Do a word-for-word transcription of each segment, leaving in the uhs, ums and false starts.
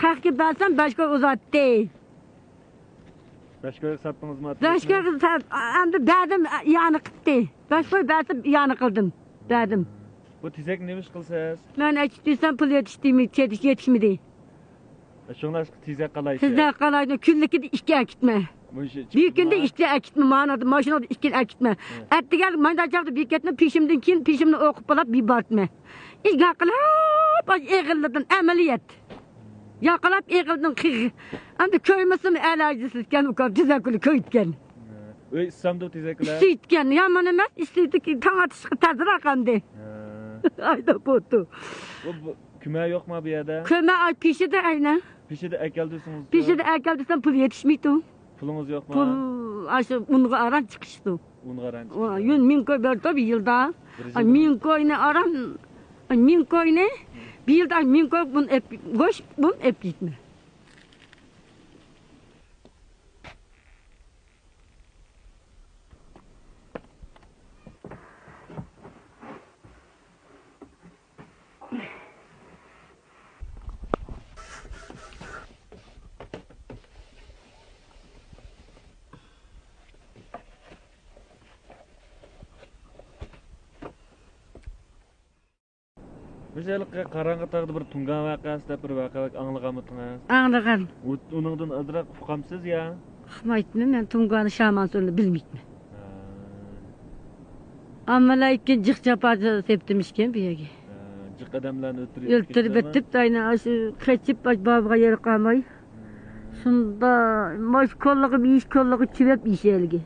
قەغەتكە بەرسەم، بەش كوي ئۇزارتتى. بەش كويغا ساتتىڭىزمۇ؟ بەش كويغا سات-، ئەمدى بەردىم، ئىئانە قىلدى. بەش كوي بەرسەم، ئىئانە قىلدىم. بەردىم. بۇ تېزەكنى نېمە ئىش قىلىسىز؟ مەن ئەكىتىپ دېسەم، پۇل يېتىشتى-، يېتىشمىدى. شۇڭلاشقا تېزەك قالايسىز. تېزەك قالايدۇ، كۈنلۈكىدە ئىككى ئەكىتمە. بىر كۈندە ئىككى ئەكىتمە، مانا ماشىنىدا ئىككى ئەكىتمە. ئەتىگەن مايدا چاغدا بېكەتنى پېشىمدىن كېيىن پېشىمنى ئوقۇپ بولاپ يۈبەرتمە. ئىش قىلىپ، ئېغىرلىدىم، ئەمەلىيەت. ياقىلاپ ئېغىلدىن قىغ. ئەمدى كۆيمىسىمۇ ئەلاجىسىزكەن، ئۇكام، تېزەكلى كۆيۈتكەن. ئۆي ئىسسامدۇ تېزەكلەر؟ ئىسسىيتكەن، يامان ئەمەس، ئىسسىيدىكى تاڭ ئاتىشقا تەزرەك ئەمدى. ھە. ئايدا بوتۇ. بۇ، بۇ كۆمە يوقما بۇ يەردە؟ كۆمە، ئاي، پېشىدە ئەينە. پېشىدە ئەكەلدۈرسىڭىز. پېشىدە ئەكەلدۈرسەم پۇل يېتىشمەيتۇ. پۇلىڭىز يوقما؟ پۇل، ئاشۇ ئۇنغا ئاران چىقىشتۇ. ئۇنغا ئاران چىقىشتۇ. يۈن مىڭ كوي بەردى بىر يىلدا. بىر يىلدا. مىڭ كوينى ئاران، مىڭ كوينى، بىر يىلدا مىڭ كوي بۇن ئەپ، گۆش بۇن ئەپ يېتىمەن. مۇشۇ ھېلىقى قاراڭغۇ تاغدا بىر تۇڭگان ۋەقەسى دەپ بىر ۋەقە ئاڭلىغانمىدىڭىز؟ ئاڭلىغان. ئۇ-، ئۇنىڭدىن ئازراق ئۇقامسىز يا؟ ئۇقمايتتىم، مەن تۇڭگانى شامان سۆزىنى بىلمەيتتىم. ھە. ئاممىلار ئىككى جىق جاپا سېپتىم ئىكەن بۇ يەرگە. ھە، جىق ئادەملەرنى ئۆلتۈرۈپ ئۆلتۈرۈپ كەتتىمۇ؟ ئۆتۈپ، ئاينا ئاشۇ قېچىپ، ئاش بابىغا يەر قالماي. شۇنداق، ماش كوللىقى بېيىش، كوللىقى چۈۋەپ يېيىش ھەلىگە.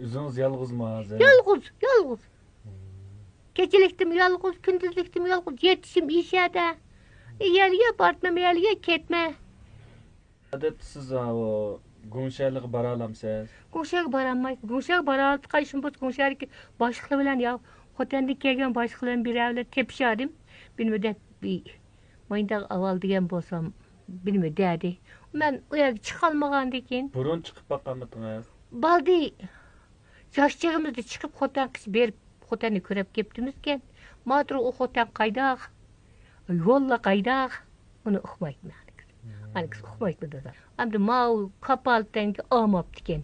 ئۆزىڭىز يالغۇزمۇ ھازىر؟ يالغۇز، يالغۇز. كېچىلىكتىمۇ يالغۇز، كۈندۈزلۈكتىمۇ يالغۇز. يېتىشىم ئىشەدە. يەرگە بارتمەم، يەرگە كەتمە. ئادەتتە سىز، ھاۋۇ، گۇڭشەنلىغا بارالامسىز؟ گۇڭشەنگە بارالمايسىز. گۇڭشەنگە بارالىدىغان ئىشىم بولسا، گۇڭشەندىكى باشلىقلار بىلەن يا خوتەندىن كەلگەن باشلىقلار بىلەن بىرەر بىلەن تېپىشاردىم. بىلمە دەپ، بىر ماينداغ ئاۋال دېگەن بولسام، بىلمە دەدى. مەن ئۇ يەرگە چىقالمىغاندىكىن. بۇرۇن چىقىپ باققانمىدىڭىز؟ بالدى. ياش چېغىمىزدا چىقىپ خوتەن قىش بېرىپ، خوتەننى كۆرۈپ كەپتىمىزكەن. ماتۇر ئۇ خوتەن قايداق؟ يوللا قايداق؟ ئۇنى ئۇقمايتتىم ئانىكىس. ئانىكىس ئۇقمايتتى دادا. ئەمدى ماۋۇ كاپالەتتىن ئالماپتىكەن.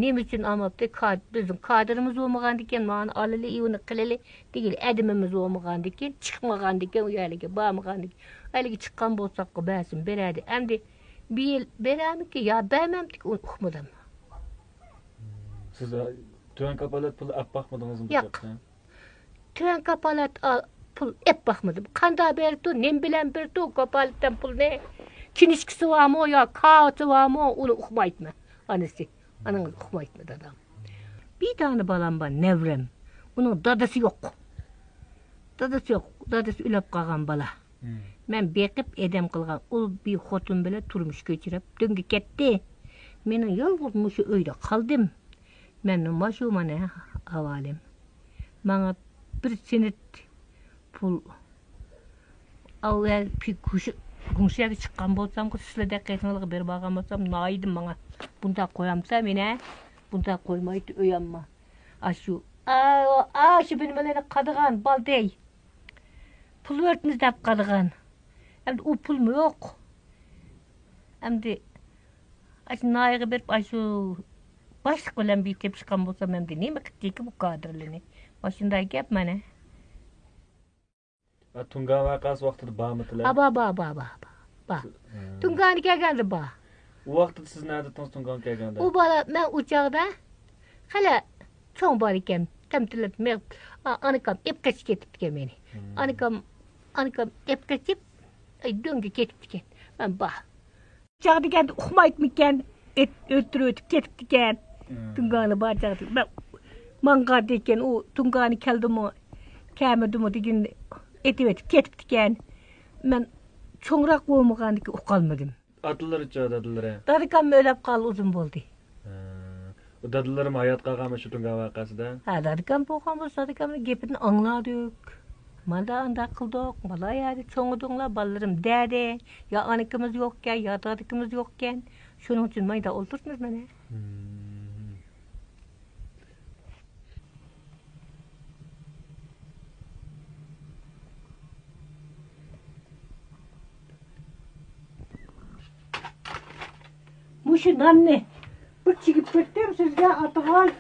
نېمە ئۈچۈن ئالماپتۇ؟ كا-، بىزنىڭ كادىرىمىز بولمىغاندىكەن، مانا ئالىلى، ئۇنى قىلىلى دېگىلى ئادىمىمىز بولمىغاندىكەن، چىقمىغاندىكەن، ئۇ يەرلەرگە بارمىغاندىكەن. ھېلىگە چىققان بولساققۇ بەرسىمۇ بېرەردى. ئەمدى بۇ يىل بېرەرمىكىن يا بەرمەمدىكىن، ئۇنى ئۇقمىدىم. سىز، ئە، تۆۋەن كاپالەت پۇل ئەپ باقمىدىڭىزمۇ؟ ياق. تۆۋەن كاپالەت ئا-، پۇل ئەپ باقمىدىم. قانداق بېرىدۇ، نېمە بىلەن بېرىدۇ كاپالەتتىن پۇلنى؟ كىنىشكىسى بارمۇ يا كاۋىسى بارمۇ، ئۇنى ئۇقمايتتىم ئانىسى. ئانىڭىز ئۇقمايتتى دادام. بىر دانە بالام بار، نەۋرەم. ئۇنىڭ دادىسى يوق. دادىسى يوق. دادىسى ئۆلۈپ قالغان بالا. مەن بېقىپ ئادەم قىلغان. ئۇ بىر خوتۇن بىلەن تۇرمۇش كۆچۈرۈپ دۆڭگە كەتتى. مېنىڭ يالغۇز مۇشۇ ئۆيدە قالدىم. مەن ماشۇ مانا ئاۋالىم. ماڭا بىر سېنىت پۇل. ئاۋۋال پى-، كۇشۇ-، گۇڭشيەگە چىققان بولسامغۇ، سىلەردەك قېرىڭلارغا بېرىپ بارغان بولسام، ناھايىتى ماڭا بۇنداق قويامسەن مېنى، بۇنداق قويمايتتى ئۆيەممۇ. ئاشۇ، ئا-، ئاشۇ بىنىمىلەرنى قادىغان بالدەي. پۇل بېرىمىز دەپ قادىغان. ئەمدى ئۇ پۇلمۇ يوق. ئەمدى ئاشۇ ناھىيەگە بېرىپ، ئاشۇ باشلىق بىلەن بىر تېپىشقان بولسام، ئەمدى نېمە قىپتىكى بۇ كادىرلىنى؟ مانا شۇنداق گەپ مانا. ھە، تۇڭگان ۋەقەسى ۋاقتىدا بارمىدىلە؟ ھا، بار، بار، بار، بار، بار، بار. ھە. تۇڭگانغا كەلگەندە بار. ئۇ ۋاقتىدا سىز نەدە ئىدىڭىز تۇڭگانغا كەلگەندە؟ ئۇ بالا، مەن ئۇ چاغدا خېلى چوڭ بار ئىكەن، تەمتىلەپ مېڭىپ، ئا-، ئانىكام ئېپ قېچىپ كېتىپتىكەن مېنى. ھە. ئانىكام، ئانىكام ئېپ قېچىپ، ئەي، دۆڭگە كېتىپتىكەن. مەن بار. چاغ دېگەندە ئۇقمايتتىمىكەن، ئۆت-، ئۆتتۈرۈۋېتىپ كېتىپتىكەن. مم. تۇڭگانى بار چاغدا. مەن ماڭغاندىكىن ئۇ تۇڭگانى كەلدىمۇ، كەلمىدىمۇ دېگىن ئېتىۋېتىپ كېتىپتىكەن. مەن چوڭراق بولمىغاندىكىن ئۇقالمىدىم. ئاتىلىرىچۇ، دادىلىرى؟ دادىكام ئۆلۈپ قالغىلى ئۇزۇن بولدى. ھە. ئۇ دادىلىرىم ھايات قالغانمۇ شۇ تۇڭگان ۋەقەسىدە؟ ھە، دادىكام بولغان بولسا، دادىكامنىڭ گېپىنى ئاڭلادۇق. مانا ئانداق قىلدۇق، مانا يەردە چوڭىدىڭلار، بالىلىرىم دەدى. يا ئانىكىمىز يوقكەن، يا دادىكىمىز يوقكەن. شۇنىڭ ئۈچۈن مايدا ئولتۇرىمىز مانا. ھىم. مۇشۇ ناننى بىر چىگىپ كەتتىم سىزگە ئاتىغان.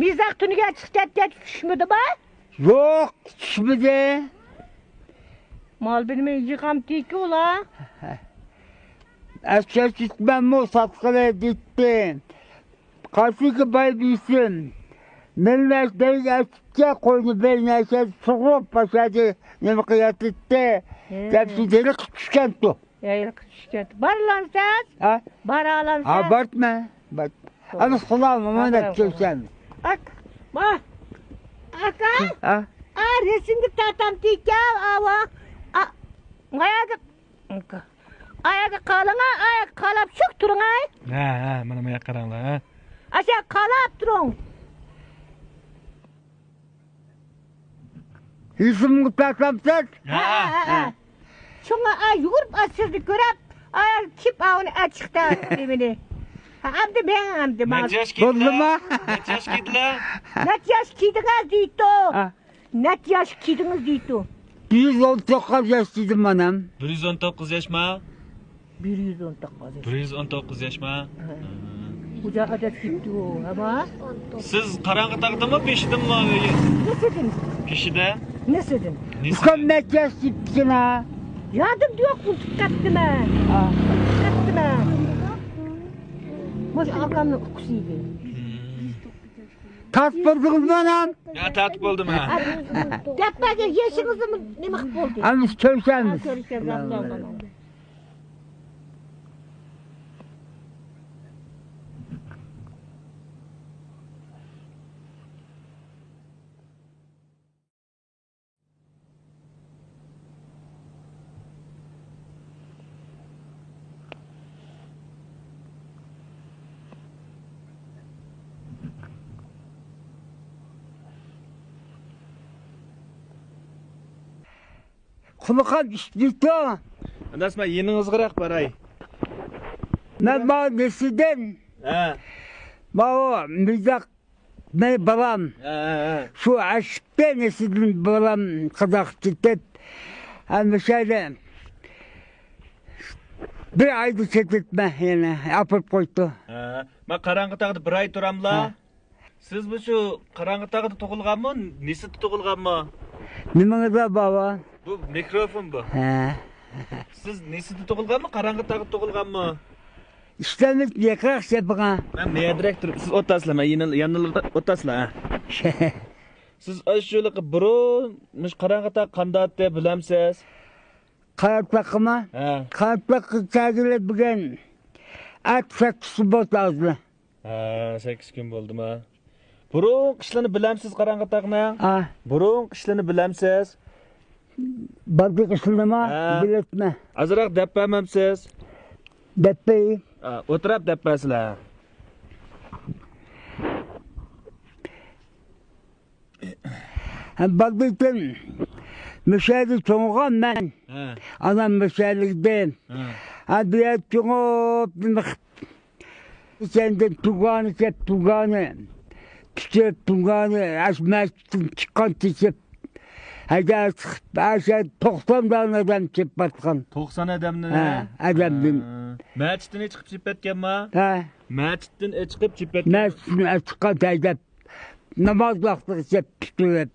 مىزاق تۈنۈگۈن چىقىپ كەتكەچ چۈشمىدىما؟ يوق، چۈشمىدى. مال بىلمەي يىغام تېكى ئۇلا. ئەسكەر چۈشمەنمۇ ساتقىلى دېيتتى. قاچىكى باي بىسىم. مىللەت دەيگە ئەسكە قوينى بەينەكە سۇغۇپ باشلادى. نېمە قىلىۋېتىتتى؟ ھە. دەپ سىدىرىق چۈشكەنتۇ. يايلىققا چۈشكەن. بارالامسىز؟ ھە؟ بارالامسىز؟ ھە، بارتمە. بارت. ئەمىس قۇلام، مانا كەلسەم. ئاك، ما. ئاكا. ھە؟ ئا، رەسىمگە تارتام تىكەن، ئاۋا. ئا، مايادا. ئاياغا قالىڭا، ئاياغا قالاپ شۇق تۇرۇڭاي. ھە، ھە، مانا ماياققا قاراڭلار، ھە. ئاشا قالاپ تۇرۇڭ. يۈزۈمگە تارتامسىز؟ ھە، ھە، ھە. شۇڭا ئا يۇغۇرۇپ ئا سىزنى كۆرۈپ، ئا كىپ ئاۋۇنى ئا چىقتى دېمىدى. ھە، ئەمدى مەن ئەمدى ماڭا. نەچچە ياش كىيدىلە؟ بولدىما؟ نەچچە ياش كىيدىلە؟ نەچچە ياش كىيدىڭىز دېيتتۇ. ھە. نەچچە ياش كىيدىڭىز دېيتتۇ. بىر يۈز ئون توققۇز ياش كىيدىم مانام. بىر يۈز ئون توققۇز ياشما؟ بىر يۈز ئون توققۇز ياش. بىر يۈز ئون توققۇز ياشما؟ ھە. بۇ جاغا دەپ كېتىپتۇ، ئەمما. سىز قاراڭغۇ تاغدىمۇ، پېشىدىمۇ؟ نېسىدىن. پېشىدە؟ نېسىدىن. نېسىدىن. ئۇكام نەچچە ياش كېتىپتىكىن ھە؟ يادىمدا يوق، ئۇنتۇپ كەتتىم ھە. ھە. ئۇنتۇپ كەتتىم ھە. مۇشۇ ئاكامنىڭ ئۇكىسى ئىدى. ھىم. تارتىپ بولدىڭىزمۇ ئانام؟ ھە، تارتىپ بولدۇم ھە. دەپ بەرگەن يېشىڭىزنىمۇ نېمە قىلىپ بولدى؟ ئەمىس كۆرۈشەرمىز. ھە، كۆرۈشەرمىز. قۇلىقىم ئىشلىتىۋېتىڭ. ئانداس مەن يېنىڭىزغىراق باراي. مەن ماۋۇ نېسىدىن. ھە. ماۋۇ مىزاق مېنى بالام. ھە، ھە، ھە. شۇ ئاشىقتى نېسىدىن بالام قازاق كېتىپ. ھەممە شەينى بىر ئايدا سېتىپمەن يەنە ئاپىرىپ قويدى. ھە. مەن قاراڭغۇ تاغدا بىر ئاي تۇراملا. ھە. سىز مۇشۇ قاراڭغۇ تاغدا تۇغۇلغانمۇ، نېسىدە تۇغۇلغانمۇ؟ نېمىڭىزدە بابا؟ بۇ مىكروفون بۇ. ھە. سىز نېسىدە تۇغۇلغانمۇ، قاراڭغۇ تاغدا تۇغۇلغانمۇ؟ ئىشلەملىك يېقىراق شەپىغا. مەن مەيەدىرەك تۇرۇپ، سىز ئولتۇرسىلا، مەن يېنىل-، يانلىرىدا ئولتۇرسىلا، ھە. سىز ئاشۇ بۇرۇن مۇشۇ قاراڭغۇ تاغ قانداقتى، بىلەمسىز؟ قاراڭغۇ تاغقىمۇ؟ ھە. قاراڭغۇ تاغقا كەلگىلى بۈگۈن ئەتە سەككىز كۈن بولدى ھازىر. ھە، سەككىز كۈن بولدىما؟ بۇرۇنقى ئىشلىرىنى بىلەمسىز قاراڭغۇ تاغنىڭ؟ ھە. بۇرۇنقى ئىشلىرىنى بىلەمسىز؟ بالدۇرقى ئىشلىرىنىما؟ ھە. بىلىتمە. ئازراق دەپ بەرمەمسىز؟ دەپ بېرەي. ھە، ئولتۇراپ دەپ بەرسىلە. ھە، بالدۇركەن. مۇشۇ يەردە چوڭىغان مەن. ھە. ئانام مۇشۇ يەرلىكتە. ھە. ھە، بۇ يەردە چوڭىپ، نېمە قىپ-، كەندىن تۇغانى كەپ تۇغانى، پىچىپ تۇغانى، ئاشۇ مەسچىتتىن چىققان تېشىپ. ھەيدەپ چىقىپ، ئاشۇ توقسان دانە ئادەم چېپىۋاتقان. توقسان ئادەمنى؟ ھە، ئادەمدىن. ھە. مەچىتتىن چىقىپ چېپىۋەتكەنما؟ ھە. مەچىتتىن چىقىپ چېپىۋەتكەن. مەچىتتىن چىققان ھەيدەپ، ناماز ۋاقتىغىچە پۈتتۈرۈپ.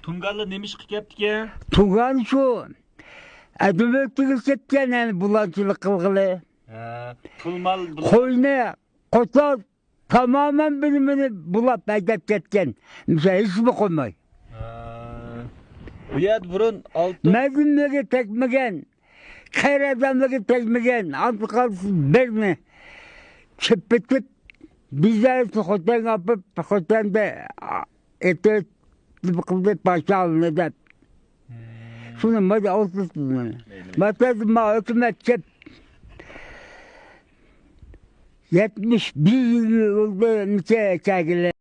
تۇڭگانلار نېمە ئىشقا كەپتىكەن؟ تۇڭگان شۇ، ئادەم ئۆلتۈرگىلى كەتكەن، يەنى بۇلاڭچىلىق قىلغىلى. ھە، پۇل مال بۇ- قوينى، قوچان، تامامەن بىر مېنى بۇلاپ ھەيدەپ كەتكەن. مىسال، ھېچنېمە قويماي. ھە. بۇ يەردە بۇرۇن ئالتۇن. مەزلۇملارغا تەگمىگەن، قېرى ئادەملەرگە تەگمىگەن، ئاز قالسا بىرنى چېپىتىپ، بىزلەرنى خوتەنگە ئاپىرىپ، خوتەندە ئېتىپ، نېمە قىلدى، پاچا ئالدى دەپ. شۇنى مانا ئولتۇرتتى مانا. مەسىلەن، ما ھۆكۈمەت كەپ، يەتمىش بىر يىل بولدى، نېچە كەلگىلى.